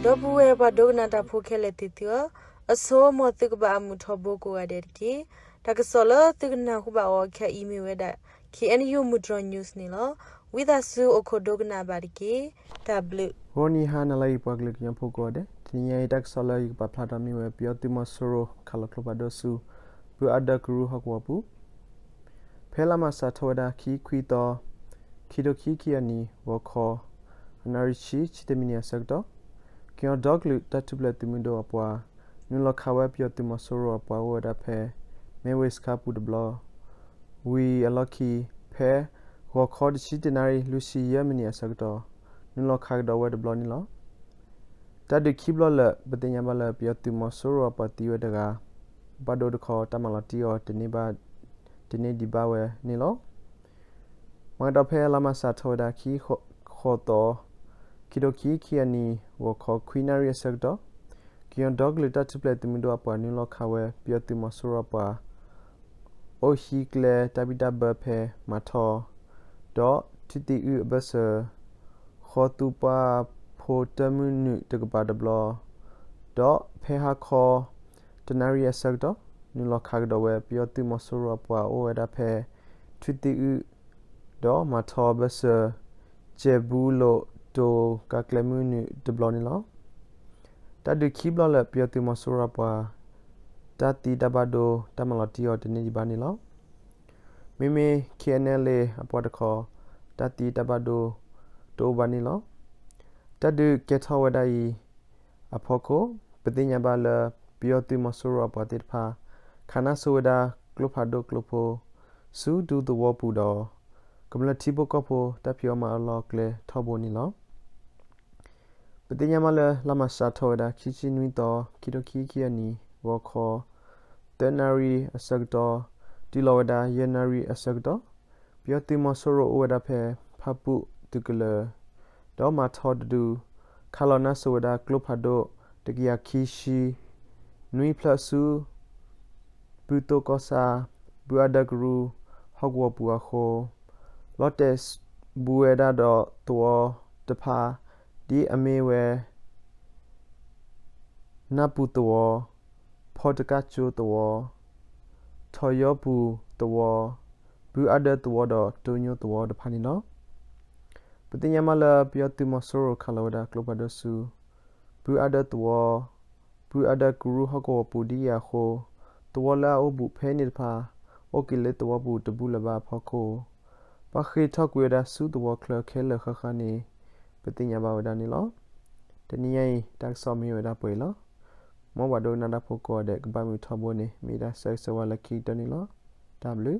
ဒီပုၢ်ဝဲၢ်ပှၤဒိကနၣ်တၢ်ဖိခဲလၢာ်သ့ၣ်သုဧၢ, အဆိ မ်သုကဘၣ်အမုာ်ထီဘိကိးဂၤဒဲးတက့ၢ်. တၢ်ကစီၣ်လၢသုကနၢ်ဟူဘၣ်အီၤခဲအံၤမ့ၢ်ဝဲဒၣ် K N U မုၢ်တြီၤ news န့ၣ်လီၤ. ဝံသးစူၤအိၣ်ခိးဒိကနၣ်ဘၣ်တက့ၢ်. တၢ်ဘျုး. ဂီၤနံၤဟါနၤလၢအံၤ ပှၤကလုာ်ကညီဖိကိးဂၤဒဲး, တနံၤညါအံၤ တၢ်ကစီၣ်လၢယကပာ်ဖျါထီၣ်မ့ၢ်ဝဲ ပယီၤသုးမီၤစိရိၤခးလီၤကျိဖးဒိၣ်ဆူ ဘုအါဒၢကရူဟီၣ်ကဝီၤပူၤ ဖဲလါမးစးထီၣ်ဝဲဒၣ် ခံခွံသီ ခံထိခံဆံခံအနံၣ် ဂီၤခီ အနၣ်ရံၣ်ဆံ ဆံတမံးနံးအဆၢကတီၢ်, ကညီဒီကလုာ်တၢ်ထူၣ်ဖျဲးသုးမုၢ်ဒိၣ်အပှၤ နုာ်လီၤခးဝဲပယီၤသုးမီၤစိရိၤအပှၤအိၣ်ဝဲဒၣ်ဖဲ မ့ၢ်ဝ့ၢ်စခါပူၤတဘျီ, ဝံၤအလီၢ်ခံ ဖဲဂီၤခီတဆံတနၣ်ရံၣ် လွံၢ်ဆံယဲၢ်မံးနံးအဆၢကတီၢ် နုာ်လီၤခးကဒီးဝဲတဘျီန့ၣ်လီၤ. တၢ်ဒုးခံဘျီလၢာ် ပသ့ၣ်ညါဘၣ်လၢ ပယီၤသုးမီၤစိရိၤအပှၤသံဝဲတဂၤ, ဘၣ်ဒိတခီ တၢ်မၤလီၤတံၢ်အီၤ တန့ၢ်ဒံးဘၣ်ဝဲန့ၣ်လီၤ. မၤကဒီးဖဲလါမးစးထီၣ်ဝဲဒၣ် ခံဃိးသီ ခံထိခံဆံခံအနံၣ် ဂီၤခီခွံနၣ်ရံၣ်အဆၢကတီၢ်, ကညီဒီကလုာ်တၢ်ထူၣ်ဖျဲးသုးမုၢ်ဒိၣ်အပှၤ နုာ်လီၤခးဝဲ ပယီၤသုးမီၤစိရိၤအပှၤ အိၣ်ဟံးကျဲတၢ်ဘံၣ်တၢ်ဘၢဖဲမၤထီ, ဒီးထွံၣ်သံၣ်အုၣ်အဘၢၣ်စၢၤ ဃီသူပှၢ်ဖိတၢမုၢ်နုာ်တကပၤတဘျီ, ဒီးဖဲဟါခီတနၣ်ရံၣ်အဆၢကတီၢ် နုာ်လီၤခးကဒီးဝဲ ပယီၤသုးမီၤစိရိၤအပှၤအိၣ်ဝဲဒၣ်ဖဲ ထွံၣ်သံၣ်အုၣ် ဒီးမၤထီအဘၢၣ်စၢၤ ကၠဲးဘူးလိာ်တိၤကါကျဲမုၢ်နုာ်တဘျီန့ၣ်လီၤ. တၢ်ဒုးခံဘျီလၢာ် ပယီၤသုးမီၤစိရိၤအပှၤ တၢ်သံတၢ်ဘၣ်ဒိ တၢ်မၤလီၤတံၢ်အီၤတန့ၢ်ဒံးဘၣ်န့ၣ်လီၤ. မ့မ့ၢ် K N L A အပှၤတခီ တၢ်သံတၢ်ဘၣ်ဒိ တအိၣ်ဘၣ်န့ၣ်လီၤ. တၢ်ဒုးကဲထီၣ်ဝဲဒၣ်အံၤအဖီခိၣ် ပသ့ၣ်ညါဘၣ်လၢ ပယီၤသုးမီၤစိရိၤအပှၤသ့ၣ်တဖၣ် ခးနါစိၤဝဲဒၣ်ကျိဖးဒိၣ်ကျိဖိ ဆူဒူသဝီပူၤဒီး ကမျၢၢ်ထံဖိကီၢ်ဖိတၢ်ဖံးအီၣ်မၤအီၣ်လီၤကျဲထီဘိန့ၣ်လီၤ. ပသ့ၣ်ညါဘၣ်လၢ လါမးစးထီၣ်ဝဲဒၣ် ခံဆံနွံသီ ခံထိခံဆံခံအနံၣ် ဂီၤခီ သၢနၣ်ရံၣ်အဆၢကတီၢ် တုၤလီၤဝဲဒၣ် ယဲၢ်နၣ်ရံၣ်အဆၢကတီၢ်, ပယီၤသုးမီၤစိရိၤအိၣ်ဝဲဒၣ်ဖဲ ဖၣ်ပူၣ်သုးကလၢၤ ဒီးမၤထီတဒူ ခးလီၤနါစိၤဝဲဒၣ်ကျိဖးဒိၣ် တကယၤခံဆံ နွံဖျၢၣ်ဆူ ဘုသိၣ်ကီၢ်ဆၣ် ဘုအါဒၢကရူ ဟီၣ်ကဝီၤပူၤအဃိ, လီၤတဲာ်ဘူးဝဲဒၣ်ဒီးသဝီတဖၣ် ဒ်အမ့ၢ်ဝဲ နၢ်ပူၤသဝီ, ဖီတကၢ်ကၠိသဝီ, ထီယီပူၤသဝီ, ဘုအါဒၢသဝီဒီးတိညိသဝီတဖၣ်န့ၣ်လီၤ. ပသ့ၣ်ညါဘၣ်လၢ ပယီၤသုးမီၤစိရိၤခးလီၤဝဲဒၣ်ကျိဖးဒိၣ်ဆူ ဘုအါဒၢသဝီ, ဘုအါဒၢကရူဟီၣ်ကဝီၤပူၤဒ်အံၤအဃိ, သဝီလၢအအိၣ်ဘူးဖဲန့ၣ်တဖၣ် အိၣ်က့ၤလၢသဝီပူၤတဘူးလၢၤဘၣ်အဖီခိၣ်, ဘၣ်ဃ့ၢ်ထီၣ်ကွံာ်ဝဲဒၣ်ဆူသဝီချၢခဲလၢာ်ဃၣ်ဃၣ်န့ၣ် ပသ့ၣ်ညါဘၣ်ဝဲဒၣ်န့ၣ်လီၤ. တနံၤညါအံၤ တၢ်ကစီၣ်မ့ၢ်ဝဲဒၣ်ပှဲၤအံၤလီၤ. မ်ပှၤဒိကနၣ်တၢ်ဖိကိးဂၤဒဲး ကဘၣ်မုာ်ထီဘိန့ၣ် မ့ၢ်ဒၣ်ဆၢဂ့ၤဆၢဝါလၢခံကတၢၢ်န့ၣ်လီၤ. တၢ်ဘျုး.